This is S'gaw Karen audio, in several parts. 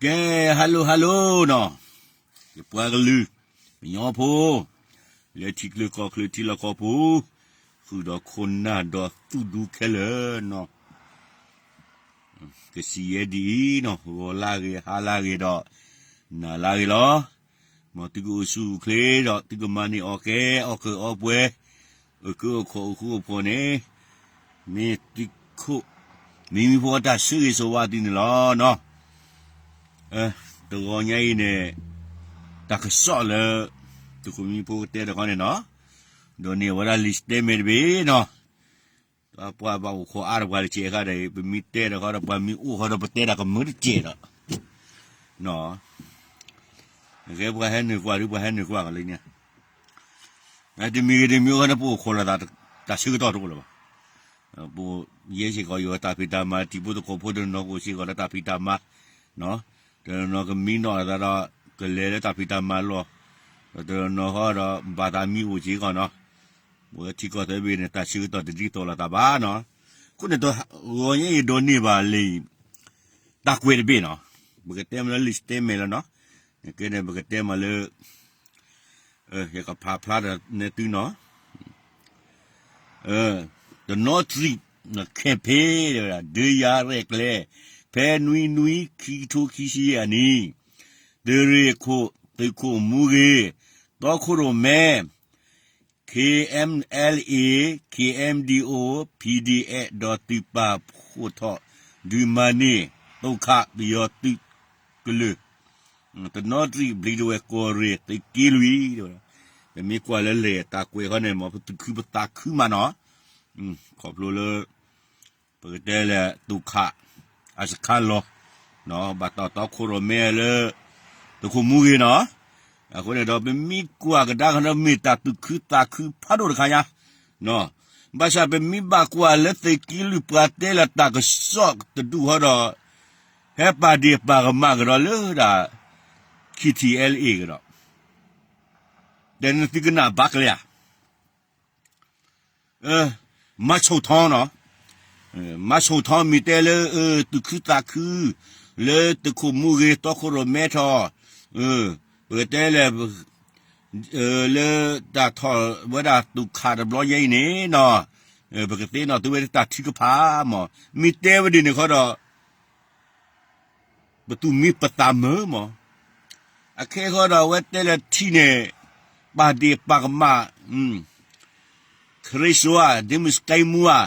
ကဲ, hello hello နီၤ, ယပှၤကလုာ် ကညီဖိ လၢထံချၢကီၢ်ချၢထံလီၢ်ကီၢ်ပူၤ ဃုာ်ဒီးခိၣ်နၢ်ဒီးသူၣ်ဒူခဲလၢာ်နီၤ, ကစံးယဲဒ်အံၤနီၤ, ဂီၤလၢဂ့ၤ ဟါလၢဂ့ၤဒီး နၤလၢဂ့ၤလီၤ. မ်သုကအိၣ်ဆူၣ်အိၣ်ချ့ဒီး သုကမၤန့ၢ်အီၣ်ကဲ အီၣ်ကၢအီပှဲၤ အကၢအခိၣ်အိၣ်ဃူအိၣ်ဖိးန့ၣ် မ့ၢ်သုးခိၣ် မံမံဖိအတၢ်ဆၢဂ့ၤဆၢဝါသုန့ၣ်လီၤနီၤ. တဂီၤညါအံၤန့ၣ် တၢ်ကစီၣ်လၢ သုးခိၣ်မံမံဖိကတဲတခီန့ၣ်နီၤ, ဒိးန့ၢ်ဝဲဒၣ်လံာ်တဲမဲာ်တဘ့ၣ်နီၤ. ပှၤဘၣ်အိၣ်ခိးအါတပှၤတကဲးခါဒီး ပမ့ၢ်တဲတခီဒီး ပှၤမ့ၢ်အိၣ်ဃီဒီး ပတဲတၢ်ကမၢတကဲးဒီး နီၤ, ကဲပှၤဟဲနုာ်ကွၢ်ဒုး ပှၤဟဲနုာ်ကွၢ်ကလၢန့ၣ် တမံၤဂ့ၤတမံၤဂ့ၤန့ၣ် ပအိၣ်ခိးလိာ်သး တၢ်ဆၢကတီၢ်တအိၣ်လၢၤဘၣ်. ပယဲစ့ၢ်ကီး ယိၤတၢ်ဖံးတၢ်မၤ တံၤဖိသကိးဖိတနီၤ ကအိၣ်စ့ၢ်ကီးလၢတၢ်ဖံးတၢ်မၤ, တနီၤကမံနီၣ်လိာ်သးဒီး ကလဲၤလၢတၢ်ဖံးတၢ်မၤလီၢ်, ဒီးတနီၤဃီဒီး ဘၣ်သးမံအိၣ်စ့ၢ်ကီးနီၤ. ပထံကီၢ်သၢဘ့ၣ်န့ၣ် တၢ်ဆၢကတီၢ်တဒ်သိးလိာ်သးဘၣ်နီၤ. အဃိန့ၣ် တဂီၤညါအံၤဒိးန့ၢ်ဘၣ်လံာ် တၢ်ကွဲးတဘ့ၣ်နီၤ, ပကတဲမ့ၢ်လၢလံာ်တဲမဲာ်လီၤနီၤ. ကဲန့ၣ် ပကတဲမ့ၢ်လၢ ယကဖးဖျါဒီးနဲသုနီၤ. တနီသရံၣ် campaign ဒုးယၤရဲၣ်ကျဲၤ ဖဲနွံနွံ ခံကထိခံဆံယဲၢ်နံၣ်, သုးရ့ၣ်ခိၣ် သုးခိၣ်မူဂ့ၤ တီခိၣ်ရိၣ်မဲ KNLA, KNDO, PDF ဒီးသုးပာ်ဖှိၣ်ထီၣ် ဒုးမၤန့ၢ် သိခးပယီၤသုးကလုာ် တနီသရံၣ် ဘျံးဒဝဲၢ်ကီၢ်ရ့ၣ် သုးက့လွံၢ်, ပမ့ၢ်ကွၢ်လၢလဲၣ်တၢ်ကွဲးခီန့ၣ် မ်ပသူၣ်ခုပသးခုမးနီၤ. ခီဖျိလၢ ပကတဲလဲၣ် သုးခး အစခါလီၤ, ဘၣ်တၢ်တီခိၣ်ရိၣ်မဲလၢ သုးခိၣ်မူဂ့ၤနီၤ. အဃိန့ၣ်ဒီး ပမ့ၢ်ကွၢ်ကဒါကဒီး မ့ၢ်တၢ်သူၣ်ခုသးခုဖးဒိၣ်တခါညါ ဘၣ်ဆၣ်ပမ့ၢ်ဘၣ်ကွၢ်လၢသုးက့လွံၢ်ပှၤတဲလၢတၢ်ကစီၣ်တဒူၣ်ဃီဒီး ဟဲပာ်ဒ့ၣ်ပာ်ကမၣ်ကဒီးလၢဒၣ် KTLA ကဒီး ဒီးနသုကနၣ်ဘၣ်ကျဲဧါ. မၤဆိၣ်ထီနီၤ, မၤဆိၣ်ထီမ့ၢ်တဲလၢ သူၣ်ခုသးခု လၢသုးခိၣ်မူဂ့ၤ တီခိၣ်ရိၣ်မဲထီၣ်, ပကတဲလဲၣ် လၢတၢ်ထီၣ်ဝဲဒၣ်သုးခးတဘျီညါအံၤန့ၣ်နီၤ, ပကသ့ၣ်နီၣ်သုဝဲတၢ်ထုကဖၣ်မး, မ့ၢ်တဲဝဲဒ်န့ၣ်ခီဒီး ပသူၣ်မံပသးမုာ်မး, အခဲဃီဒီးအဝဲတဲလၢထံၣ်န့ၣ် ပာ်ဒ့ၣ်ပာ်ကမၣ် ခရံစိဧါ ဒ့မုၣ်စကဲမူဧါ,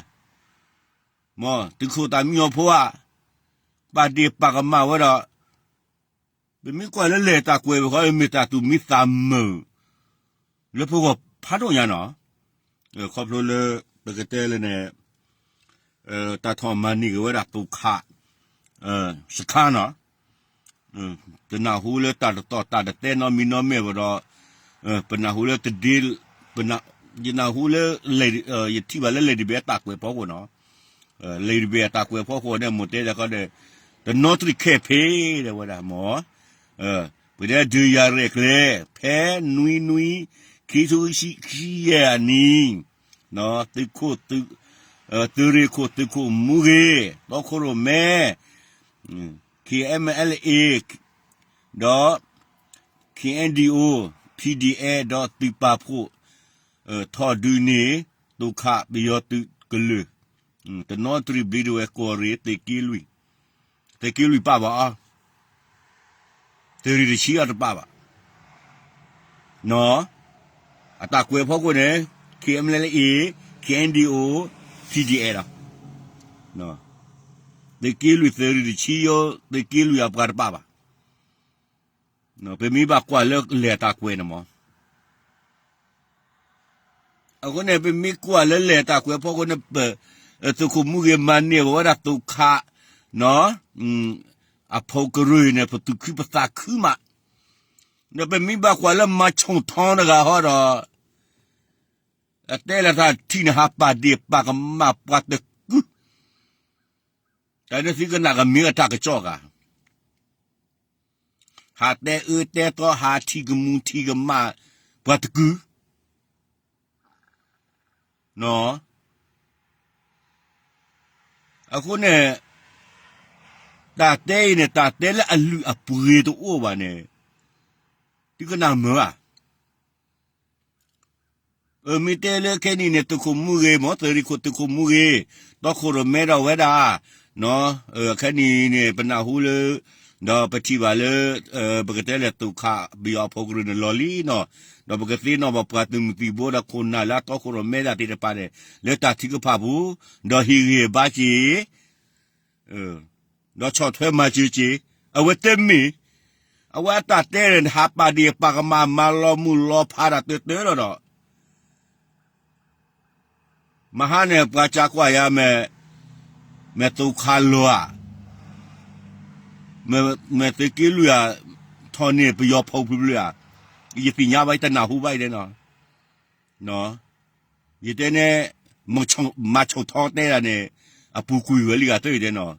မ်သုးခိၣ်သးမံအီၤဖိဧါ, ပာ်ဒ့ၣ်ပာ်ကမၣ်ဝဲဒီး ပမ့ၢ်ကွၢ်လၢလဲၣ်တၢ်ကွဲးဝဲဃီ မ့ၢ်တၢ်သူၣ်မံသးမုာ် လၢပဂီၢ်ဖးဒိၣ်ညါနီၤ, ခီဖျိလၢ ပကတဲလၢန့ၣ် တၢ်ထီၣ်မၤန့ၢ်က့ၤဝဲဒၣ်သုးခး စခါနီၤ, တနၢ်ဟူလၢတၢ်တတီၢ်တၢ်တတဲနီတမံၤနီတမ့ၢ်ဘၣ်ဒီး ပနၢ်ဟူလၢတဒ့ ယနၢ်ဟူလၢ ယထံၣ်ဘၣ်လၢလဲၤဒံးဘဲအတၢ်ကွဲးဖီခိၣ်နီၤ, လဲၤဒံးဘဲအတၢ်ကွဲးဖီခိၣ်န့ၣ် မိၢ်တဲဒၣ်ဃီဒီး တနီသရံၣ် campaign ဒၣ်ဝဲဒၣ်မ့ၢ် ပကတဲဒုးယၤရဲၣ်ကျဲၤ ဖဲနွံနွံ ခံကထိခံဆံယဲၢ်အနံၣ် သုးခိၣ် သုးရ့ၣ်ခိၣ် သုးခိၣ်မူဂ့ၤ တီခိၣ်ရိၣ်မဲ KNLA ဒီး KNDO, PDF ဒီးသုးပာ်ဖှိၣ် ထီၣ်ဒုးန့ၢ် သုးခးပယီၤသုးကလုာ် တနီသရံၣ် ဘျံးဒဝဲၢ်ကီၢ်ရ့ၣ် သုးက့လွံၢ်, သုးက့လွံၢ်ပာ်ဘၣ်အီၤ, သုးရ့ၣ်တဆံအီၤတပာ်ဘၣ်, အတၢ်ကွဲးဖီခိၣ်န့ၣ် KNLA, KNDO, PDF ဒီး သုးက့လွံၢ် သုးရ့ၣ်တဆံယိ သုးက့လွံၢ်အပှၤတပာ်ဘၣ်. ပမ့ၢ်ဘၣ်ကွၢ်လၢလဲၣ်တၢ်ကွဲးန့ၣ်မး, အဃိန့ၣ် ပမ့ၢ်ကွၢ်လၢလဲၣ်တၢ်ကွဲးဖီခိၣ်န့ၣ် ပ သုးခိၣ်မူဂ့ၤမၤန့ၢ်ဝဲဒၣ်သုးခး အဖိကရၢၢ်န့ၣ် ပသူၣ်ခုပသးခုမး, ဒီးပမ့ၢ်ဘၣ်ကွၢ်လၢမၤဆိၣ်ထီတဂၤဃီဒီး အတဲလၢတၢ်ထံၣ်န့ၣ်ဟးပာ်ဒ့ၣ်ပာ်ကမၣ်ပှၤတကုၢ်, တၢ်န့ၣ်သုကနၣ်ကမ့ၢ်အတၢ်ကစီၣ်ဂၤ ဟးတဲအၢတဲသီ ဟးထံၣ်ကမူၣ်ထံၣ်ကမၣ်ပှၤတကုၢ်, အဃိန့ၣ် တၢ်တဲအံၤန့ၣ် တၢ်တဲလၢအလုၢ်အပှ့ၤတအိၣ်ဘၣ်န့ၣ် သုကနၣ်မုာ်ဧါ. အမ့ၢ်တဲလၢခဲနံၣ်န့ၣ် သုးခိၣ်မူဂ့ၤ မ့ၢ်သုးရ့ၣ်ခိၣ်သုးခိၣ်မူဂ့ၤ တီခိၣ်ရိၣ်မဲဒီးဝဲဒၣ် ခဲနံၣ်န့ၣ် ပနၢ်ဟူလၢ ဒီးပထံၣ်ဘၣ်လၢ ပကတဲလဲၣ် သုးခးပယီၤအဖီခိၣ်န့ၣ်လီၤလံနီၤ, ဒီးပကသ့ၣ်နီၣ်ဘၣ်ပှၤသုးမုၢ်သံၣ်ဘိဒီးခိၣ်နၢ်လၢအတီခိၣ်ရိၣ်မဲဒၣ်သ့ၣ်တဖၣ်န့ၣ် လၢတၢ်ထုကဖၣ်ပူၤ ဒီးဟ့ၣ်ဂံၢ်ဘါက့ၤ ဒီးဆီၣ်ထွဲမၤစၢၤက့ၤ အဝဲတမ့ၢ်, အဝဲအတၢ်တဲန့ၣ် ဟးပာ်ဒ့ၣ်ပာ်ကမၣ် မၤလီၤမုၢ်လီၤဖးတၢ်တၢတၢလီၤဒီး မဟါန့ၣ် ပှၤကကွၢ်ယၤ မ့ၢ်သုးခးလီၤဧါ, မ့ၢ်သုးက့လွံၢ်ဧါ, ထီၣ်န့ၢ်ပယီၤဖီဖျိဖျိဧါ, ယသ့ၣ်ညါဘၣ် ယတနၢ်ဟူဘၣ်အံၤတဲနီၤ, ယတဲန့ၣ် မၤဆိၣ်ထီတဲဒၣ်န့ၣ် အပူၤကွံာ်ဝဲလံဂၤသ့တဲနီၤ,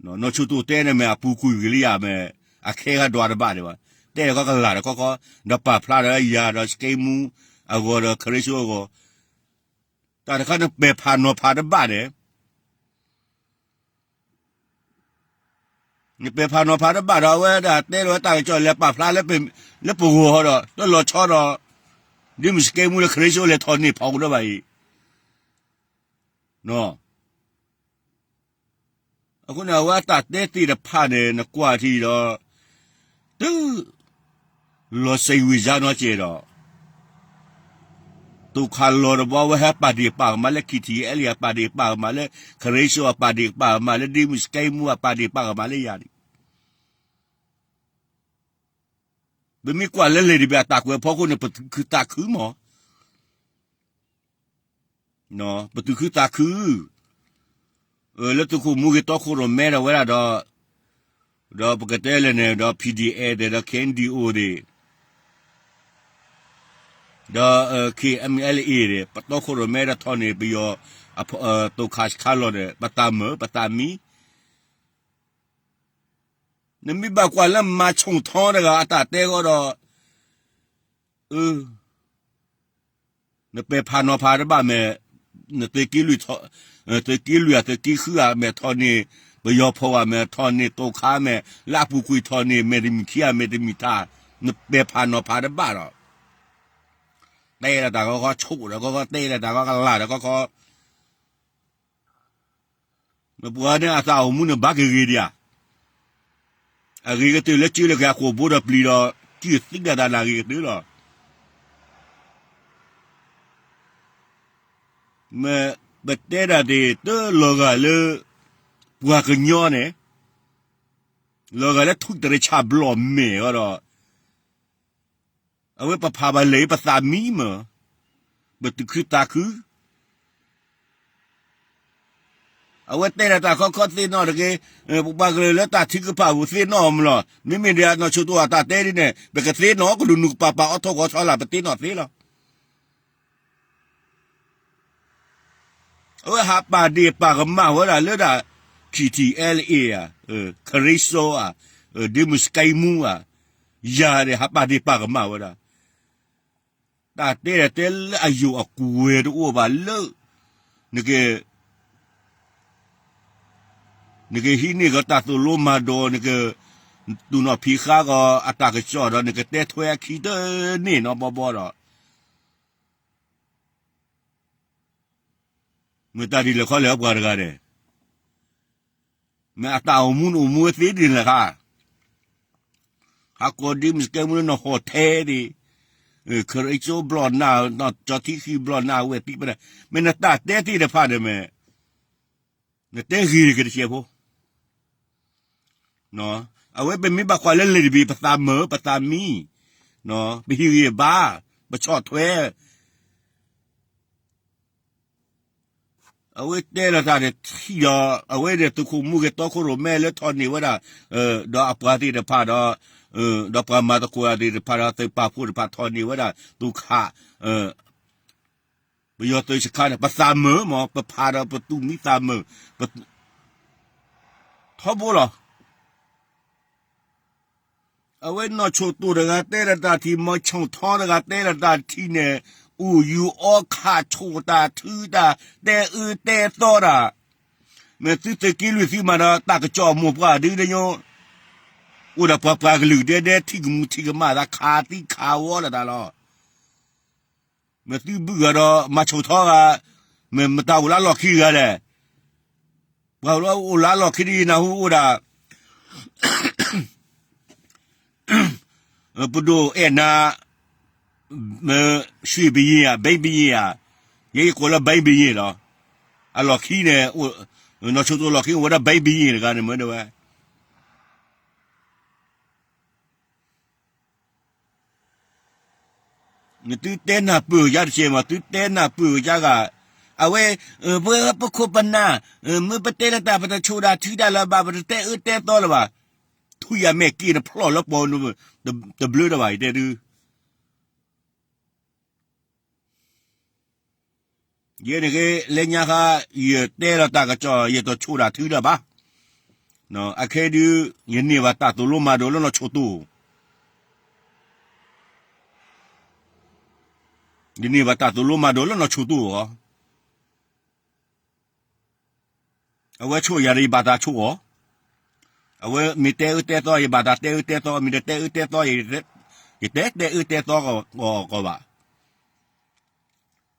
နီၢ်ဆိၣ်တိၣ်တဲန့ၣ်မ့ၢ်အပူၤကွံာ်ဝဲလံဧါ မ့ၢ်အခဲဂၤဒွးတဘၣ်ဒံးဘၣ်, တဲဒီးကီကလၤဒီးကီကီ, ဒီးပာ်ဖျါဒီးယၤဒီးစကဲမူအဂီၢ်ဒီး ခရ့စိအဂီၢ်, တၢ်တခါနပဲာ်ဖးနီၤဖးတဘၣ်န့ၣ် နပဲာ်ဖးနီၤဖးတဘၣ်ဒီး အဝဲဒၣ်တဲလီၤဝဲတၢ်ကစီၣ် လဲၤပာ်ဖျါလၢပဂီၢ်ဒီး တလီၤဆီဒီး ဒ်မ့ၢ်စကဲမူလၢခရ့စိလဲၤထီၣ်န့ၢ်ဖီကဒီးဘၣ်အံၤ, အဃိန့ၣ် အဝဲအတၢ်တဲသ့ၣ်တဖၣ်န့ၣ် နကွၢ်ထံဒီး တုၤ လီၤစံးဝံၤစါနီၢ်ကဲဒီး သုးခးလီၤတဘျီ အဝဲဟဲပာ်ဒ့ၣ်ပာ်ကမၣ်လၢ ခံထံၣ်အဲလံ အပာ်ဒ့ၣ်ပာ်ကမၣ်လၢ ခရ့စိ အပာ်ဒ့ၣ်ပာ်ကမၣ်လၢ ဒ်မ့ၢ်စကဲမူ အပာ်ဒ့ၣ်ပာ်ကမၣ်လၢယၤန့ၣ် ပမ့ၢ်ကွၢ်လၢလံာ်တဘ့ၣ်အတၢ်ကွဲးဖီခိၣ်န့ၣ် ပသူၣ်ခုသးခုမး ပသူၣ်ခုသးခု လၢသုးခိၣ်မူဂ့ၤတီခိၣ်ရိၣ်မဲဒီးဝဲဒၣ်ဒီး ဒီးပကတဲလဲၣ်န့ၣ် ဒီး P D F သ့ၣ်ဒီး K N D O သ့ၣ် ဒီး K M L A သ့ၣ် ပတီခိၣ်ရိၣ်မဲဒီးထီၣ်န့ၢ်ပယီၤ သုးခးစခါလီၤဒီး ပသးမုာ် ပသးမံ နမ့ၢ်ဘၣ်ကွၢ်လၢမၤဆိၣ်ထီတဂၤအတၢ်တဲဃီဒီး နပဲာ်ဖးနီၤဖးတဘၣ်မ့ၢ် နသုးက့လွံၢ် သုးက့လွံၢ်ဧါ သုးက့ဃုဧါ မ့ၢ်ထီၣ်န့ၢ်ပယီၤဖိဧါ မ့ၢ်ထီၣ်န့ၢ်သုးခး မ့ၢ်လၢအပူၤကွံာ်ထီၣ်န့ၢ် မ့ၢ်တမံၤခံဧါ မ့ၢ်တမံၤထါ နပဲာ်ဖးနီၤဖးတဘၣ်ဒီး တဲလီၤတၢ်ဂီၢ်ဂီၢ် ဆိၣ်ဒီးဂီၢ်ဂီၢ် တဲလီၤတၢ်ဂီၢ်ဂီၢ် ကလၤဒီးဂီၢ်ဂီၢ် နပှၤန့ၣ်အသးအိၣ်မူန့ၣ်ဘၣ်ကဂ့ၤဒံးဧါ, အဂ့ၤကတၢၢ်လၢကၢလၢကဟဲဃိာ်ဘိဒီးပျံၤဒီး ကၢသံဒၣ်တၢ်န့ၣ်အဂ့ၤကတၢၢ်လီၤ. မ့ၢ်ပတဲဒၣ်သ့ၣ် တလီၤဂာ်လၢ ပှၤကညီန့ၣ် လီၤဂာ်လၢထူတရံးဆၣ်ဘျီၣ်မဲာ်ဃီဒီး အဝဲပဖးဘၣ်လဲၣ် ပသးမံမ့ၢ် ပသူၣ်ခုသးခု အဝဲတဲဒၣ်တၢ်ခီခီသ့ၣ်နီၣ်တက့ၢ်, ပပှၤကလုာ်လၢတၢ်ထုကဖၣ်ပူၤသ့ၣ်နီၣ်မ့ၢ်လီၤ. မ့မ့ၢ်ဒ်အနီၢ်ဆိၣ်တိၣ်အတၢ်တဲဒ်န့ၣ် ပကသ့ၣ်နီၣ်ကဒုးနုာ်ကပာ်ပာ်အီထီၣ်ကီထီၣ်လၢ် ပသ့ၣ်နီၣ်သ့လီၤ. အဝဲဟးပာ်ဒ့ၣ်ပာ်ကမၣ်ဝဲဒၣ်လၢဒၣ် K T L A ဧါ, ခရ့စိဧါ, ဒ့မုၢ်စကဲမူဧါ, ယၤဒီးဟးပာ်ဒ့ၣ်ပာ်ကမၣ်ဝဲဒၣ် တၢ်တဲဒၣ်တဲလၢအယိာ်အကွဲၤတအိၣ်ဘၣ်လၢ နက နကဟံးန့ၢ်ကီးတၢ်သိၣ်လိမၤဒိး နက တူၢ်နီၣ်ဖံးဃာ်ကီးအတၢ်ကစီၣ်ဒီး နကတဲထွဲအခံတန့ၢ်နီတဘီဘီဒီး မ့ၢ်တၢ်ဒ်လဲၣ်ခီလဲၣ်ပှၤတဂၤန့ၣ် မ့ၢ်အတၢ်အိၣ်မူန့ၣ်အိၣ်မူဝဲသ့ဒ်န့ၣ်လၢခါ, ဟးကိးဒ့မုၢ်စကဲမူလၢနီၢ်ဟီၣ်ထဲဒၣ်, ခရံာ်စိဘျီၣ်နၢ်, ကၠီထံဃံဘျီၣ်နၢ်ဝဲသံပဒၣ်, မ့ၢ်နတၢ်တဲသ့ၣ်တဖၣ်န့ၣ်မ့ၢ် နတဲဂ့ၤတက့ၢ်တစဲးဖိ အဝဲပမ့ၢ်ဘၣ်ကွၢ်လၢလံာ်တဘ့ၣ် ပသးမုာ် ပသးမံ, ပဟ့ၣ်ဂံၢ်ဘါ, ပဆီၣ်ထွဲ အဝဲတဲလီၤတၢ်န့ၣ်ထံၣ်ဒီး အဝဲန့ၣ်သုးခိၣ်မူဂ့ၤတီခိၣ်ရိၣ်မဲလၢထီၣ်န့ၢ်ဝဲဒၣ် ဒီးအပှၤသ့ၣ်တဖၣ်ဒီး ဒီးပှၤမၤသကိးတၢ်သ့ၣ်တဖၣ်ဒီးသုးပာ်ဖှိၣ်တဖၣ်ထီၣ်န့ၢ်ဝဲဒၣ် သုးခး ပယီၤသုးစခါန့ၣ် ပသးမုာ်မး ပဖးဒီးပသူၣ်မံသးမုာ် ထီဘိလီၤ. အဝဲနီၢ်ဆိၣ်တိၣ်တဂၤတဲလီၤတၢ်ထံၣ် မီၤဆီၣ်ထီတဂၤတဲလီၤတၢ်ထံၣ်န့ၣ် အိၣ်ယူၤအီခးဆိၣ်တၢ်ထုတၢ် တဲအၢတဲသီတၢ် မ့ၢ်သုသုးက့လွံၢ်သုမၤဒီးတၢ်ကစီၣ်အမိၢ်ပှၢ်ဒုဒညိ, အိၣ်ဒီးပှၤပှၤကလုာ်ဒဲဒဲ ထံၣ်ကမူထံၣ်ကမၣ်သး ခးသံခးဝီလၢတၢ်လီၤ. မ့ၢ်သုဘုၣ်ဂၤဒီးမၤဆိၣ်ထီဂၤ, မ့ၢ်မတၤအိၣ်လၢလီၢ်ခံဂၤလဲၣ်. ပှၤအိၣ်လၢလီၢ်ခံဒ်ယနၢ်ဟူအိၣ်ဒၣ် ပဒိၣ်အဲၣ်နၤ, ရွှ့ၣ်ဘယ့ၣ်ဧါ, ဘဲဘယ့ၣ်ဧါ, ယဲယကိးလၢဘဲဘယ့ၣ်လီၤ. အလီၢ်ခံန့ၣ်, နီၢ်ဆိၣ်တိၣ်လီၢ်ခံအိၣ်ဝဲဒၣ်ဘဲဘယ့ၣ်တဂၤန့ၣ်မ့ၢ်ဒၣ်ဝဲ သုတဲနၢ်ပၢၢ်ယါတကဲးမး, သုတဲနၢ်ပၢၢ်ယါဂၤ, အဝဲ, ပခိၣ်ပနၢ်, မ့ၢ်ပတဲလၢတၢ်ပတဆိၣ်တၢ်ထုတၢ်လၢၤဘၣ်, ပတတဲအၢတဲသီလၢၤဘၣ်, ထူယၤမဲာ်က့ၤနဖျီၣ်လၢပီၤ, တဘျၢတဘၣ် ယတဲသု ယဲန့ၣ်ဂ့ၤ လၢညါခါ ယတဲလီၤတၢ်ကစီၣ် ယတဆိၣ်တၢ်ထုလၢၤဘၣ်. အခဲဒုး ယန့ၢ်ဘၣ်တၢ်သိၣ်လိမၤဒိးလၢနီၢ်ဆိၣ်တိၣ်, ယန့ၢ်ဘၣ်တၢ်သိၣ်လိမၤဒိးလၢနီၢ်ဆိၣ်တိၣ်အီၤ အဝဲဆိၣ်ယၤဒီး ယဘၣ်တၢ်ဆိၣ်အီၤ, အဝဲမ့ၢ်တဲအၢတဲသီ ယဘၣ်တၢ်တဲအၢတဲသီ, မ့ၢ်တတဲအၢတဲသီ ယတဲတဲအၢတဲသီကီးဘၣ်.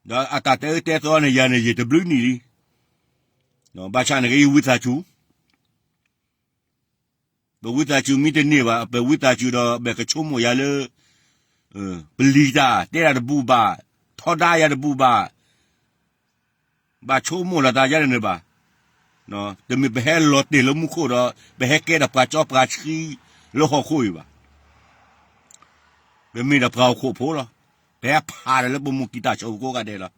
ဒီးအတၢ်တဲအၢတဲသီန့ၣ် ယၤန့ၣ် ယတဘျုးနံၣ်လံ. ဘၣ်ဆၣ်န့ၣ်က့ ယဝံသးစူၤ ပဝံသးစူၤမ့ၢ်တန့ၢ်ဘၣ် ပဝံသးစူၤဒီး ပကဆိကမိၣ်ယၤလၢ ပလံၤတၢ် တဲတၢ်တဘူၣ်ဘၣ်, ထီဒါယၤတဘူၣ်ဘၣ်, ဘၣ်ဆိကမိၣ်လီၤသးယါန့ၣ်ဘၣ်. တမ့ၢ်ပဟဲလီၤတဲာ်လၢမူခိၣ်ဒီး ပဟဲကဲဒီးပှၤကၠီပှၤဆှံလၢဟီၣ်ခိၣ်အံၤဘၣ်. ပမ့ၢ်ဒီးပှၤဟီၣ်ခိၣ်ဖိလီၤ. ပဟဲဖးဒီးလၢပမိၢ်ကံၢ်တၢ်ဆၢကိးဂၤဒဲးလီၤ.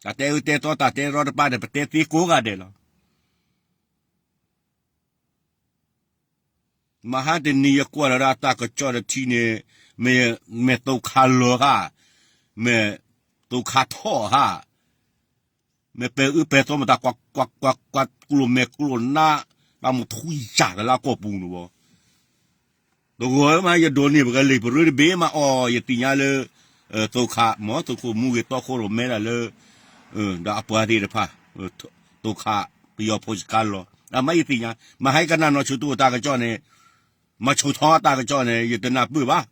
တၢ်တဲအၢတဲသီ တၢ်တဲရီတပါန့ၣ် ပတဲသ့ကိးဂၤဒဲးလီၤ. မဟါတနံၤယကွၢ်လီၤဒၣ်တၢ်ကစီၣ်တထံၣ်န့ၣ်, မ့ၢ်သိခါလီၤဧါ, မ့ၢ်သိခါထီၣ်ဧါ, မ့ၢ်ပဲာ်အၢပဲာ်သီမတၤ ကွၢ်ကွၢ်ကွၢ်ကွၢ် ကျိၣ်မဲာ်ကျိၣ်နါ, ဘၣ်မုၢ်ထူယၢ်လၢအကီၢ်ပူၤန့ၣ်ဘၣ်. တဂီၤမး ယဒိးန့ၢ်ပကလံာ်ပရၢတဘ့ၣ်မးအီၤ ယသ့ၣ်ညါလၢ သိခါ မ့ၢ်သုးခိၣ်မူဂ့ၤသီခိၣ်ရိၣ်မဲဒၣ်လၢ ဒီးအပှၤသ့ၣ်တဖၣ် သိခါ ပယီၤဖိစခါလီၤ. အမ့ၢ်ယသ့ၣ်ညါ မဟါကနၣ်နီၢ်ဆိၣ်တိၣ်တၢ်ကစီၣ်န့ၣ်, မၤဆိၣ်ထီတၢ်ကစီၣ်န့ၣ် ယတနၢ်ပၢၢ်ဘၣ်.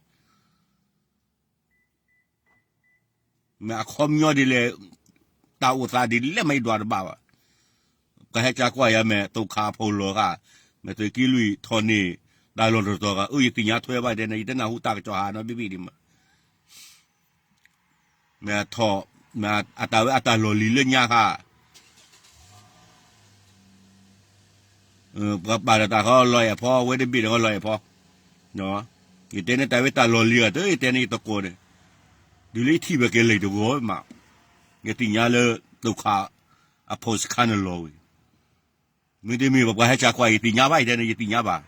မ့ၢ်အခီပညီဒ်လဲၣ်, တၢ်အိၣ်သးဒ်လဲၣ်မး ယဒွးတဘၣ်ဘၣ်. ပှၤဟဲကၢကွၢ်ယၤ မ့ၢ်သိခါဖိလီၤဂၤ, မ့ၢ်သုးက့လွံၢ်ထီၣ်န့ၢ် တၢ်လီၢ်တတီၤဂၤ အၢ ယသ့ၣ်ညါထွဲဘၣ်တဲန့ၣ် ယတနၢ်ဟူတၢ်ကစီၣ်ဟးနီတဘ့ၣ်ဘ့ၣ်ဒံးမး. မ့ၢ်ထီၣ်, မ့ၢ်အတၢ်ဝဲအတၢ်လီၢ်လံၤလၢညါဃါ ပှၤပာ်ဒီးတၢ်ဃီလီၤအဲၣ်ဖီ ဝဲတဘ့ၣ်ဒီးဃီလီၤအဲၣ်ဖီ, ယတဲန့ၣ်တၢ်ဝဲတၢ်လီၢ်လံၤဂၤတၢ် ယတဲန့ၣ်ယတကိးန့ၣ်, ဒ်လၢယထံၣ်ဘၣ်က့ၤလံာ်တဂီၤမး, ယသ့ၣ်ညါလၢ သိခါ အဖိစခါန့ၣ်လီၤဝဲ, မ့တမ့ၢ်ဘၣ်ပှၤဟဲကၢကွၢ် ယသ့ၣ်ညါဘၣ် ယတဲန့ၣ် ယသ့ၣ်ညါဘၣ်.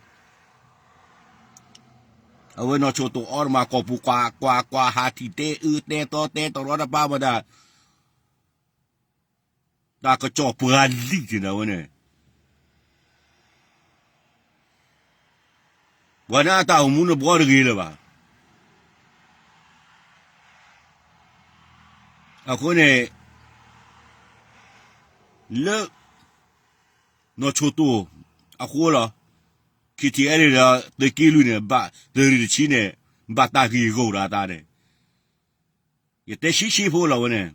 အဝဲနီၢ်ဆိၣ်တိၣ်အီၣ်တမး ကီၢ်ပူၤကွၢ်ကွၢ်ကွၢ် ဟးထံၣ်တဲအၢတဲသီတဲတရီတပါမတၤ တၢ်ကစီၣ်ပှၤလံၤက့ၤန့ၣ်ဝဲန့ၣ်, ပှၤန့ၣ်အတၢ်အိၣ်မူန့ၣ်ဘှီတဂ့ၤလၢၤဘၣ်. အဃိန့ၣ် လၢ နီၢ်ဆိၣ်တိၣ်အဃိလီၤ. ခံထံၣ်အဲၣ်ဒိးဒီး သုးက့လွံၢ်န့ၣ် ဘၣ်သုးရ့ၣ်တဆံန့ၣ် ဘၣ်တၢ်ဂ့ၢ်ဂီၢ်ဒီးအသးန့ၣ်, ယတဲဆံးဆံးဖိလီၤဝဲန့ၣ်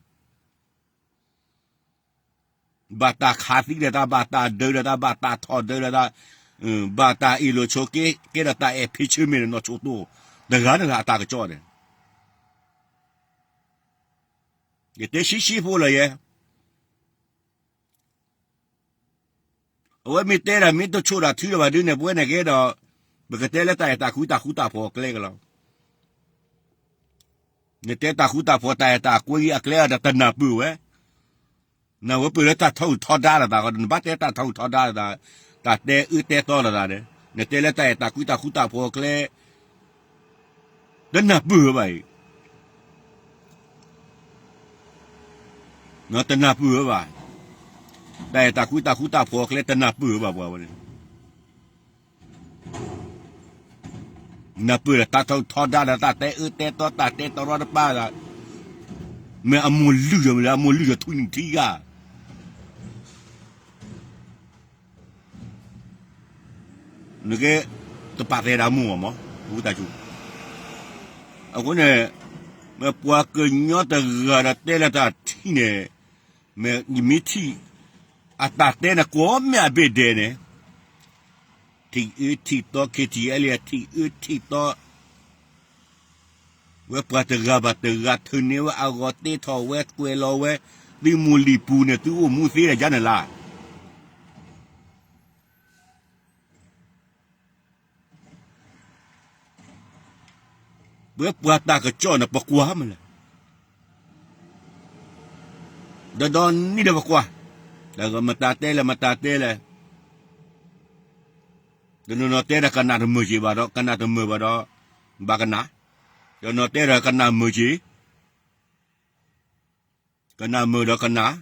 ဘၣ်တၢ်ခးသံဒီးတၢ် ဘၣ်တၢ်ဒၢဒီးတၢ် ဘၣ်တၢ်ထီၣ်ဒၢဒီးတၢ်, ဘၣ်တၢ်အ့ၣ်လိာ်ဆိးက့ ကဲဒီးတၢ်အဲၣ်ဖံးဆၢမ့ၢ်န့ၣ် နီၢ်ဆိၣ်တိၣ်တဂၤန့ၣ်လၢအတၢ်ကစီၣ်န့ၣ် ယတဲဆံးဆံးဖိလီၤယဲ. အဝဲမ့ၢ်တဲဒၣ်မ့ၢ်တဆိၣ်တၢ်ထုလၢၤဘၣ်ဒုန့ၣ် ပဝဲန့ၣ်ကဲဒီး ပကတဲလၢတၢ်အဲၣ်တၢ်ကွံတၢ်ဃူတၢ်ဖိးအကျဲကလီၤ. နတဲတၢ်ဃူတၢ်ဖိး တၢ်အဲၣ်တၢ်ကွံအကျဲဒီးတနၢ်ပၢၢ်ဝဲ, နဝဲပၢၢ်လၢတၢ်ထီအုၣ်ထီဒါလိာ်သးဃီ နဘၣ်တဲတၢ်ထီအုၣ်ထီဒါလိာ်သး, တၢ်တဲအၢတဲသီလိာ်သးန့ၣ် နတဲလၢတၢ်အဲၣ်တၢ်ကွံတၢ်ဃူတၢ်ဖိးအကျဲ တနၢ်ပၢၢ်ဝဲဘၣ်အံၤ, တနၢ်ပၢၢ်ဝဲဘၣ်. တၢ်အဲၣ်တၢ်ကွံတၢ်ဃူတၢ်ဖိးအကျဲ တနၢ်ပၢၢ်ဝဲဘၣ်ပှၤဝဲန့ၣ်, နၢ်ပၢၢ်ဒီးတၢ်ထီအုၣ်ထီဒါဒီးတၢ်တဲအၢတဲသီ တၢ်တဲတရီတပါဒီး မ့ၢ်အမိၢ်လုၢ်ဒီးမ့ၢ်လၢအမိၢ်လုၢ်ဒီးထူနံၣ်ထံဂၤ နကဲ တပာ်သဲဒၣ်မိၢ်မး, ဝံသးစူၤ. အဃိန့ၣ် မ့ၢ်ပှၤကညီတဂၤဒီးတဲလၢတၢ်ထံၣ်န့ၣ်, မ့ၢ်ယမ့ၢ်ထံၣ် အတၢ်တဲန့ၣ် ကိးမ့ၢ်အဘ့ၣ်ဒဲးန့ၣ်, ထံၣ်အၢထံၣ်သီ ခ့ထံၣ်အဲလံ ထံၣ်အၢထံၣ်သီ ဝဲပှၤတဂၤဘၣ်တဂၤ ထုးန့ၢ်ဝဲအဂီၢ် တ့ထီၣ်ဝဲ ကွဲးလီၤဝဲ, သုမိၢ်လံာ်ပူၤန့ၣ် သုအိၣ်မူသ့ဒီးယါန့ၣ်လၢ ပဝဲပှၤတၢ်ကစီၣ်န့ၣ် ပကွၢ်မးလဲၣ်, ဒီးဒီနံၤဒီးပကွၢ်, ဒီးမတၤတဲလဲၣ် မတၤတဲလဲၣ်, တနီၤနီၤတဲဒီးကနၣ်တမုာ်က့ၤဘၣ်ဒီး ကနၣ်တမုာ်ဘၣ်ဒီး ဘၣ်ကနၣ်, တနီၤတဲဒီးကနၣ်မုာ်က့ၤ ကနၣ်မုာ်ဒီးကနၣ်,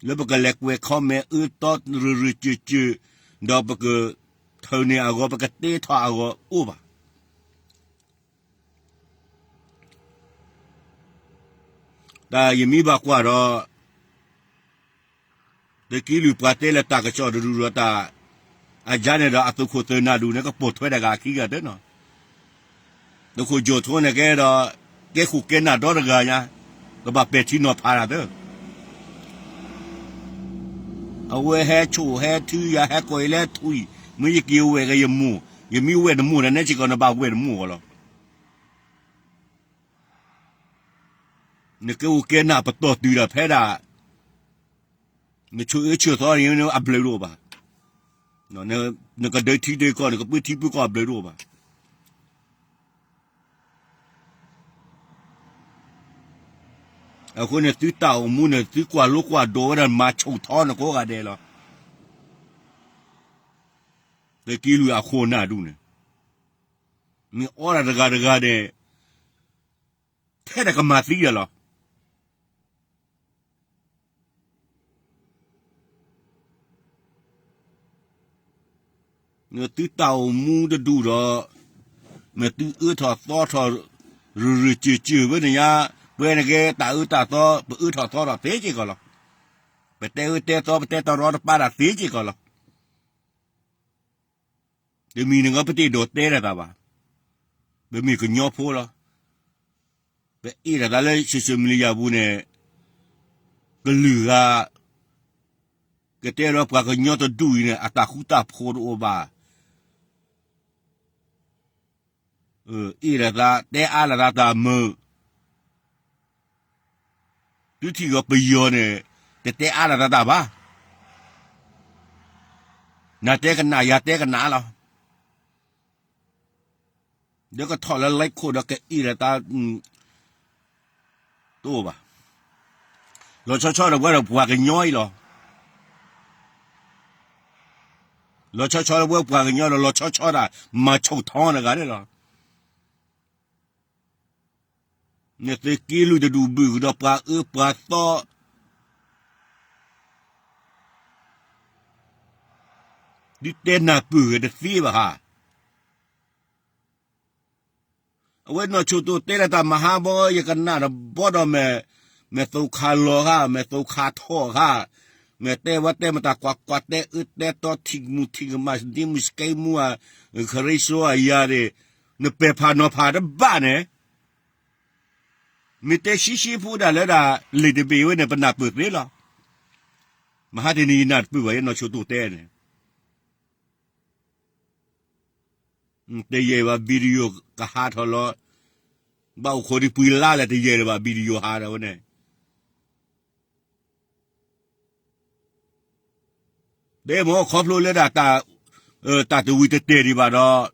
လၢပကလဲၤကွဲး comment အၢသီ ရုၢ်ရုၢ်စၢၢ်စၢၢ်, ဒီးပကထုးန့ၢ်အဂီၢ် ပကတ့ထီၣ်အဂီၢ်အိၣ်ဘၣ်. တၢ်ယမ့ၢ်ဘၣ်ကွၢ်ဒီး သုးက့လွံၢ်ပှၤတဲလၢတၢ်ကစီၣ်တဒူၣ်ဒီးတၢ်, အယါန့ၣ်ဒီးအသုးခိၣ်သုးနၢ်ဒူၣ်န့ၣ် ကပိာ်ထွဲတဂၤခံဂၤတနီၤ, သုးခိၣ်ယိၤထိန့ၣ်ကဲဒီး ကဲခိၣ်ကဲနၢ်ဒီတဂၤညါ, ကဘၣ်ပဲာ်ထံနီၤဖးတၢ်သၢ အဝဲဟဲဆိၣ်ဟဲထုယၤ ဟဲကိးအံၤလၢထွံၣ်, မ့ၢ်ယက့ၤဝဲၢ်က့ၤယမိၢ်, ယမ့ၢ်ဝဲၢ်နမိၢ်ဒီး နဲစ့ၢ်ကီးနဘၣ်ဝဲၢ်နမိၢ်အီၤလီၤ. နကဲအိၣ်ကဲနၢ်ပတီၢ်တုၤဒီးဖဲဒၣ် နဆိၣ်အၢဆိၣ်သီန့ၣ် အဘျုးတအိၣ်ဘၣ်. နကဒၢထံဒၢကီၢ် နကပၢထံပၢကီၢ် အဘျုးတအိၣ်ဘၣ်. အဃိန့ၣ် သုတၢ်အိၣ်မူန့ၣ် သုကွၢ်လိကွၢ်ဒိးဝဲဒၣ် မၤဆိၣ်ထီနကိးဂၤဒဲးလီၤ. သုးက့လွံၢ်အခိၣ်နၢ်ဒူၣ်န့ၣ် မ့ၢ်အီဒၣ်တဂၤတဂၤန့ၣ် ထဲဒၣ်ကမၤသံဒၣ်လီၤ. သုတၢ်အိၣ်မူတဒူၣ်ဒီး မ့ၢ်သုအၢထီၣ်သီထီၣ် ရုၢ်ရုၢ်စၢၢ်စၢၢ်ဝဲန့ၣ်ညါ, ပဝဲန့ၣ်ကဲတၢ်အၢတၢ်သီ ပအၢထီၣ်သီထီၣ်သ့စ့ၢ်ကီးလီၤ. ပတဲအၢတဲသီ ပတဲတရီတပါတၢ်သ့စ့ၢ်ကီးလီၤ. တမံၤန့ၣ် ပတအဲၣ်ဒိးတဲလိာ်သးဘၣ်. ပမ့ၢ်ကညီဖိလီၤ. ပအဲၣ်လိာ်သးလၢ social media ပူၤန့ၣ် ကလုာ်ဂၤ ကတဲလီၤပှၤကညီတဒူၣ်အံၤန့ၣ် အတၢ်ဃူတၢ်ဖိးတအိၣ်ဘၣ်. အဲၣ်လိာ်သး တဲအါလိာ်သးတၢ်မုာ် သုထံၣ်ဂီၤပယီၤန့ၣ် တတဲအါလိာ်သးတၢ်ဘၣ်. နတဲကနၣ် ယၤတဲကနၣ်လီၤ. ဒီးကထီၣ်လၢ like ခိၣ်ဒီးကအ့ၣ်လိာ်သး တအိၣ်ဘၣ်. လီၤဆီဆီဒီးပဝဲဒီးပှၤကညီအံၤလီၤ. လီၤဆီဆီဒီးပဝဲပှၤကညီဒီး လီၤဆီဆီဒၣ် မၤဆိၣ်ထီနဂၤန့ၣ်လီၤ. နသုးက့လွံၢ်တဒူၣ်ဘုၣ်ကဒီးပှၤအၢပှၤသီ ဒုးတဲနၢ်ပၢၢ်ဂ့ၤတသ့ဘၣ်ဟါ. အဝဲနီၢ်ဆိၣ်တိၣ်တဲလၢတၢ်မဟါဘီ ယကနၣ်တဘီဒီးမ့ၢ် မ့ၢ်သိခါလီၤဧါ မ့ၢ်သိခါထီၣ်ဧါ, မ့ၢ်တဲဝဲတဲမတၤကွၢ်ကွၢ်တဲအၢတဲသီ ထံၣ်မုၢ်ထံၣ်ကမၣ် ဒ့မုၢ်စကဲမူဧါ, ခရံစိအယၤန့ၣ် နပဲာ်ဖးနီၤဖးတဘၣ်န့ၣ် မ့ၢ်တဲဆှံဆှံဖိဒၣ်လၢဒၣ် လံာ်တဘ့ၣ်ဝဲန့ၣ် ပနၢ်ပၢၢ်သ့လီၤ. မဟါတနံၤယနၢ်တပၢၢ်ဘၣ် ယနီၢ်ဆိၣ်တိၣ်တဲန့ၣ် တယံာ်ဘၣ် video ကဟးထီၣ်လီၤ. ဘၣ်အိၣ်ခိးဒံးပှဲၤလါလဲၣ် တယံာ်လၢၤဘၣ် video ဟးထီၣ်ဝဲန့ၣ် တဲမ့ၢ်ခီဖျိလၢဒၣ် တၢ်တဝံၤတတဲာ်ဒံးဘၣ်ဒီး တၢ်တပာ်လီၤဒံး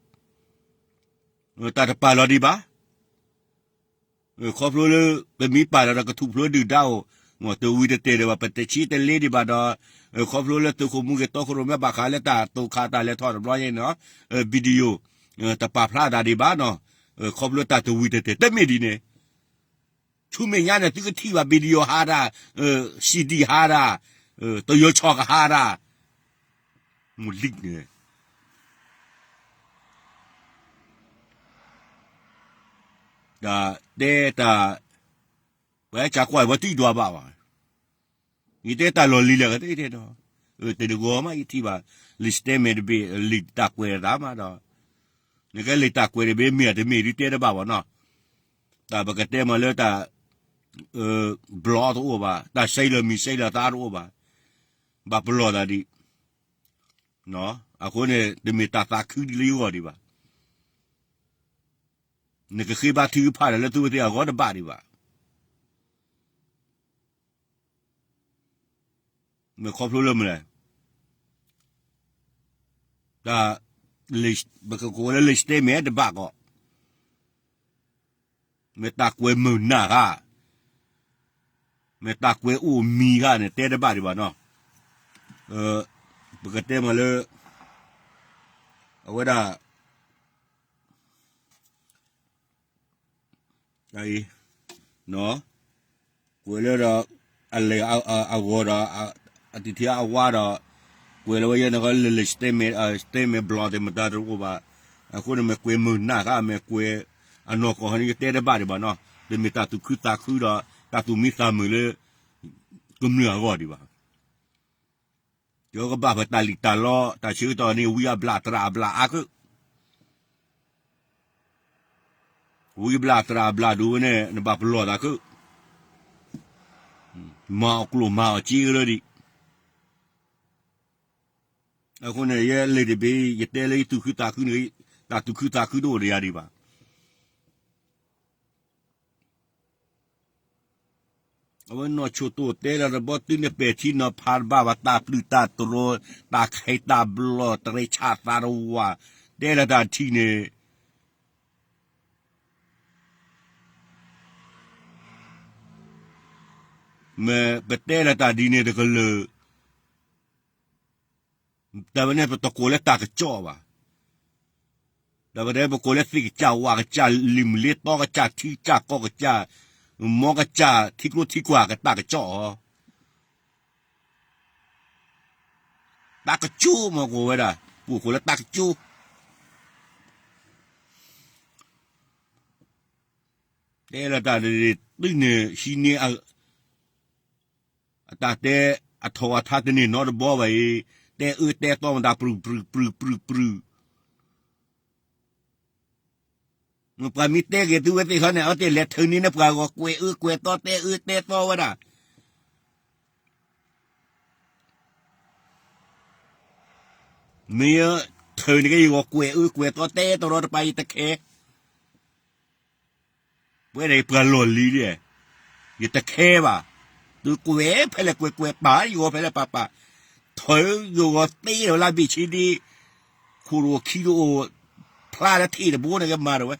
ဘၣ်. ခီဖျိလၢ ပမ့ၢ်ပာ်လီၤဒီးကထူၣ်ဖျိဒုၣ်ဒါအိၣ်, တဝံၤတတဲာ်ဒံးဘၣ် ပတဆံတလ့ဒံးဘၣ်ဒီး ခီဖျိလၢသုးခိၣ်မူက့ၤတီခိၣ်ရိၣ်မဲဘၣ်ဃးလၢတၢ်သိခါတၢ်လဲၤထီၣ်တဘျီညါန့ၣ် video တပာ်ဖျါတၢ်ဒံးဘၣ်နီၤ. ခီဖျိတၢ်တဝံၤတတဲာ် တမ့ၢ်ဒ်န့ၣ် ဆူမဲာ်ညါန့ၣ် သုကထံၣ်ဘၣ် video ဟးဒၣ် CD ဟးဒၣ် တယီၤဆီၣ်ကဟးဒၣ် မုၢ်လံၣ်န့ၣ် တၢ်တဲတၢ် ပှၤကကွၢ်ပှၤတံၢ်ဒွးဘၣ်ဘၣ်. ယတဲတၢ်လီၢ်လံၤလၢကတဲတဲဒီး တနဂီၢ်မးယထံၣ်ဘၣ် လံာ် statement တဘ့ၣ် လံာ်တၢ်ကွဲးတၢ်မးဒီး နကဲလံာ်တၢ်ကွဲးတဘ့ၣ် မ့ၢ်အတမ့ၢ်ဒုးတဲတဘၣ်ဘၣ်နီၤ. တၢ်ပကတဲမးလၢတၢ် ဘျီတအိၣ်ဘၣ်, တၢ်ဆဲးလၢာ်မံၤဆဲးလၢာ်သးတအိၣ်ဘၣ်, ဘၣ်ပလီၢ်သးဒံး. အဃိန့ၣ် တမ့ၢ်တၢ်သးခုဒ်လၢယဂီၢ်ဒံးဘၣ်. နကဃ့ဘါထုကဖၣ်ဒီးလၢသုဝဲသ့ၣ်အဂီၢ်တဘၣ်ဒံးဘၣ်. မ့ၢ်ခီဖျိလၢမနုၤလဲၣ်, တၢ် ပကကိးလၢလံာ် statement တဘၣ်ကီး, မ့ၢ်တၢ်ကွဲးမုာ်နၢ်ဧါ, မ့ၢ်တၢ်ကွဲးအိၣ်မံၤဧါန့ၣ် တဲတဘၣ်ဒံးဘၣ်နီၤ. ပကတဲမးလၢ အဝဲဒၣ် အံၤ ကွဲးလၢဒီး အလဲၤအဂီၤဒီး အတံၢ်ထံအဝါဒီး ကွဲးလၢဝဲယဲန့ၣ်ဃီလၢလၢ statement ဘျီသ့ၣ်မတၤတအိၣ်ဘၣ်. အဃိန့ၣ် မ့ၢ်ကွဲးမုာ်နၢ်ဃါ မ့ၢ်ကွဲးအနီၢ်ကီၢ်ဟီန့ၣ် ယတဲတဘၣ်ဒံးဘၣ်နီၤ. တမ့ၢ်တၢ်သူၣ်ခုသးခုဒီး တၢ်သူၣ်မံသးမုာ်လၢ ကမျၢၢ်အဂီၢ်ဒံးဘၣ်. ယကဘၣ်ဖဲတၢ်လံၣ်တၢ်လီ တၢ်ဆၢကတီၢ်န့ၣ် ဝံအဘျၣ်သရၣ်အဘျၣ်အါခုၣ်, ဝံအဘျၣ်သရၣ်အဘျၣ်ဒိၣ်ဝဲန့ၣ် နဘၣ်ပလီၢ်သးခုၣ်, မၤအီၣ်ကျိၣ်မၤအီၣ်စ့ကရၢဒံး. အဃိန့ၣ် ယဲလံာ်တဘ့ၣ် ယတဲလၢယသူၣ်ခုသးခုန့ၣ် တၢ်သူၣ်ခုသးခုတအိၣ်ဒီးယၤဒံးဘၣ်. အဝဲနီၢ်ဆိၣ်တိၢ်တဲလီၤတဘီ သုန့ၣ်ပဲာ်ထံနီၤဖးတဘၣ်ဘၣ် တၢ်ပျုၢ်တၢ်တြီၤ တၢ်ခဲတၢ်ဘျီၣ် တရံးဆၣ်သးတဝာ် တဲလီၤတၢ်ထံၣ်န့ၣ် မ့ၢ်ပတဲလီၤတၢ်ဒ်န့ၣ်တကလုာ် တၢ်ဝဲန့ၣ် ပတကိးလၢတၢ်ကစီၣ်ဘၣ်. တၢ်ဝဲန့ၣ် ပကိးလၢသ့ၣ်ကစၢ်ဝၣ်ကစၢ် လံာ်မုၢ်လ့သီကစၢ် ထံကစၢ်ကီၢ်ကစၢ် မီကစၢ်ထံကျိထံကွၢ်ကတၢ်ကစီၣ်အီၤ တၢ်ကစီၣ်မ့ၢ်ကိးဝဲဒၣ် ပကိးလၢတၢ်ကစီၣ် တဲလီၤတၢ်ဒ်သုန့ၣ်ဟံးန့ၢ် အတၢ်တဲအထီၣ်အထါတန့ၢ်နီတဘီဘၣ်အံၤ တဲအၢတဲသီမတၤ ပြုၢ်ပြုၢ်ပြုၢ်ပြုၢ်ပြုၢ် ပှၤမ့ၢ်တဲက့ၤသုဝဲသ့ၣ်ခီန့ၣ် အဝဲသ့ၣ်လဲၤထုးန့ၢ်န့ၢ်ပှၤဂီၢ် ကွဲးအၢကွဲးသီ တဲအၢတဲသီဝဲဒၣ် မ့ၢ်ထုးန့ၢ်က့ၤယဂီၢ် ကွဲးအၢကွဲးသီ တဲတရီတပါ ယတခဲ ပဝဲဒၣ်ပှၤလီၢ်လံၤဒၣ် ယတခဲဘၣ်. သုကွဲးဖဲလဲၣ်ကွဲးကွဲး ပာ်ယဂီၢ်ဖဲလဲၣ်ပာ်ပာ်, ထုးယဂီၢ်သ့လီၤလၢဘ့ၣ်ဆ့ဒ့, ခိၣ်တအိၣ်ခံတအိၣ်, ဖျါလၢထံၣ်တဘိန့ၣ်ကမၤတဝဲ,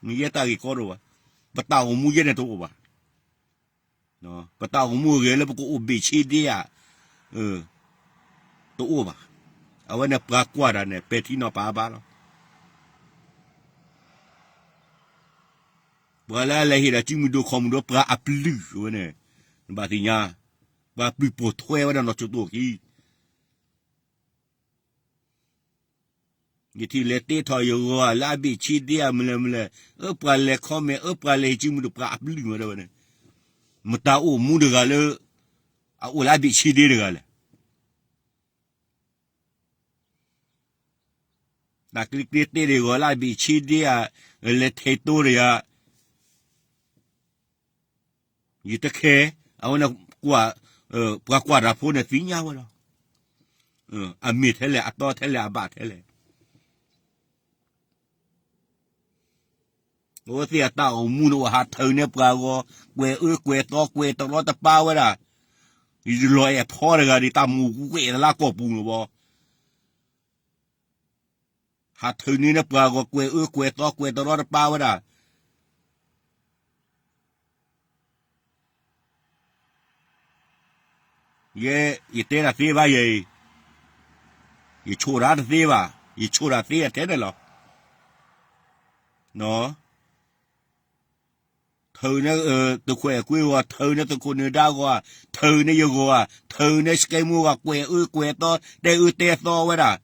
မ့ၢ်ယဲတၢ်ဂ့ၢ်ကီတအိၣ်ဘၣ်. ပတၢ်အိၣ်မူယဲန့ၣ်တအိၣ်ဘၣ်. ပတၢ်အိၣ်မူအဂ့ၤလၢပကအိၣ်ဘ့ၣ်ဆ့ဒ့ဧါ, တအိၣ်ဘၣ်. အဝဲန့ၣ်ပှၤကွၢ်တၢ်န့ၣ် ပဲာ်ထံနီၤဖးဘၣ်လီၤ. ပှၤလၢအလဲၤဟ့ၣ်ဒီးစုမုၢ်ဒိၣ်ခီၣ်မုၢ်ဒိၣ် ပှၤအပျုၢ်ဝဲန့ၣ်, နဘၣ်သ့ၣ်ညါ, ပှၤပျုၢ်ပိာ်ထွဲဝဲဒၣ်နီၢ်ဆိၣ်တိၢ်ခံ ယထံၣ်လဲၤတ့ထီၣ်ယဂီၢ်လၢအဘ့ၣ်ဆ့ဒ့ဧါ မနုၤလဲၣ်မနုၤလဲၣ်, အၢပှၤလဲၤ comment အၢပှၤလဲၤဟ့ၣ်စုမုၢ်ဒိၣ် ပှၤအပျုၢ်မးဒၣ်ဝဲန့ၣ်, မတၤအိၣ်မူတဂၤလၢ အအိၣ်လၢအဘ့ၣ်ဆ့ဒ့တဂၤလဲၣ်. တၢ်ကျ့ကျ့တဲဒံးဂီၤလၢအဘ့ၣ်ဆ့ဒ့ဧါ, လဲၤထဲတိတဂၤ, ယတခဲ, အဝဲန့ၣ် ပှၤကွၢ်တၢ်ဖိန့ၣ်သ့ၣ်ညါဝဲလီၤ. အမ့ၢ်ထဲလဲၣ် အတီထဲလဲၣ် အဘၣ်ထဲလဲၣ်. အဝဲသ့ၣ်အတၢ်အိၣ်မူန့ၣ် အိၣ်ဟးထုးန့ၢ်ပှၤဂီၢ်, ကွဲးအၢကွဲးသီ ကွဲးတရီတပါဝဲဒၣ်, ယလီၤအဲၣ်ဖီတဂၤဒံး တၢ်မူဝဲလၢကီၢ်ပူၤန့ၣ်ဘၣ်. ဟးထုးန့ၢ်န့ၢ်ပှၤဂီၢ် ကွဲးအၢကွဲးသီ ကွဲးတရီတပါဝဲဒၣ်. ယဲ, ယတဲတၢ်သ့ဘၣ်ယဲအံၤ, ယဆိၣ်တၢ်တသ့ဘၣ်, ယဆိၣ်တၢ်သ့ထဲန့ၣ်လီၤ. ထုးန့ၢ်သုးခိၣ်အဲၣ်ကွ့ဂီၢ်, ထုးန့ၢ်သုးခိၣ်နၢၤဒါဂီၢ်, ထုးန့ၢ်ယဂီၢ်, ထုးန့ၢ်စကဲမူဂီၢ် ကွဲးအၢကွဲးသီ တဲအၢတဲသီဝဲဒၣ်.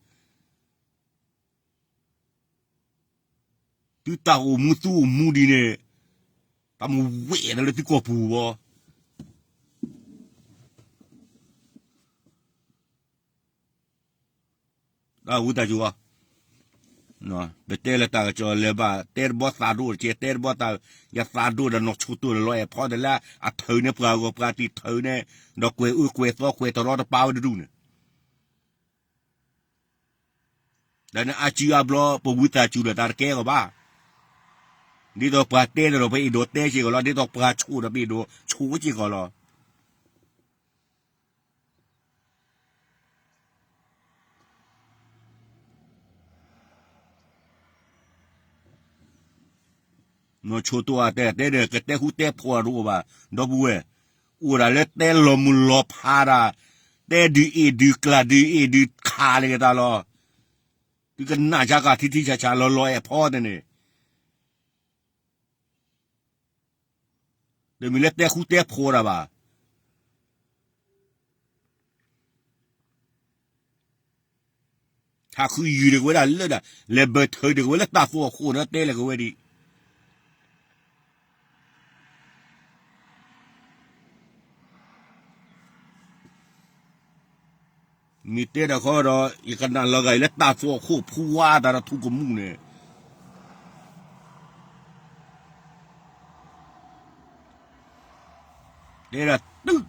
သုတၢ်အိၣ်မူသုအိၣ်မူဒ်န့ၣ်, တၢ်မူဝဲဒၣ်လၢသုကီၢ်ပူၤဘၣ်. ဝံသးစူၤအီၤ, ပတဲလၢတၢ်ကစီၣ်လၢၤဘၣ် တဲတဘီသးဒိၣ်တက့ၢ်, တဲတဘီသး, ယသးဒိၣ်ဒီးနီၢ်ဆိတိၢ်ဒီးလီၤအဲၣ်ဖီဒီးလၢ အထုးန့ၢ်ပှၤဂီၢ် ပှၤတံာ်ထုးန့ၢ်, ဒီးကွဲးအၢကွဲးသီကွဲးတရီတပါဝဲတဒူၣ်န့ၣ် ဒီးနအါစုအါဘျီ ပဝံသးစူၤဒီးတၢ်တကဲကီးဘၣ်. ဒ်သိးပှၤတဲဒီးပအဲၣ်ဒိးတဲစ့ၢ်ကီးလီၤ. ဒ်သိးပှၤဆိၣ်ဒီးပအဲၣ်ဒိးဆိၣ်စ့ၢ်ကီးလီၤ. နီၢ်ဆိတိၢ်အတဲတဲဒီး ကတဲဃူတဲဖိးတအိၣ်ဘၣ်, ဒီပုၢ်ဝဲၢ်, အိၣ်ဒၣ်လၢတဲလီၤမုၢ်လီၤဖးဒၣ်, တဲဒုးအ့ၣ်ဒုးကျၢ် ဒုးအ့ၣ်ဒုးခးလၢက့ၤတၢ်လီၤ. သုကနၣ်ယါကၤထံထံဆးဆး လီၤလီၤအဲၣ်ဖီတန့ၣ် တမ့ၢ်လၢတဲဃူတဲဖိးတၢ်ဘၣ်. ဟးဃုယုၢ်တကဝဲဒၣ်လၢဒၣ်, လဲၤဘၢၣ်ထၢၣ်တကဝဲလၢတၢ်သိၣ်အခိၣ်န့ၣ် တဲလဲၤကဝဲဒၣ် မ့ၢ်တဲတခီဒီး ယကနၣ်လီၤဂာ်အံၤလၢတၢ်သိၣ်အခိၣ်ဖူဝါတၢ်ဒီးထူကမူၣ်န့ၣ် တဲဒၣ်တုၤ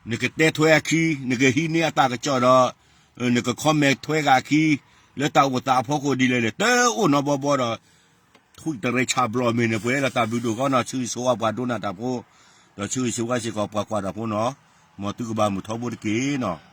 နကတဲထွဲအခံ, နကဟံးန့ၢ်အတၢ်ကစီၣ်ဒီး နက comment ထွဲဂၤအခံ လၢတၢ်အိၣ်သးအဖီခိၣ်ဒ်လဲၣ်န့ၣ် တအိၣ်နီတဘီဘီဒီး ထွံၣ်တရံးဆးဘျီမ့ၢ်န့ၣ် ပှဲၤလီၤတၢ်ဘျုးဒိၣ်ကီနီၤ ဆၢဂ့ၤဆၢဝါပှၤဒိကနၣ်တၢ်ဖိ ဒီးဆၢဂ့ၤဆၢဝါစ့ၢ်ကီးပှၤကွၢ်တၢ်ဖိနီၤ မ်သုကဘၣ်မုာ်ထီဘိတက့ၢ်နီၤ.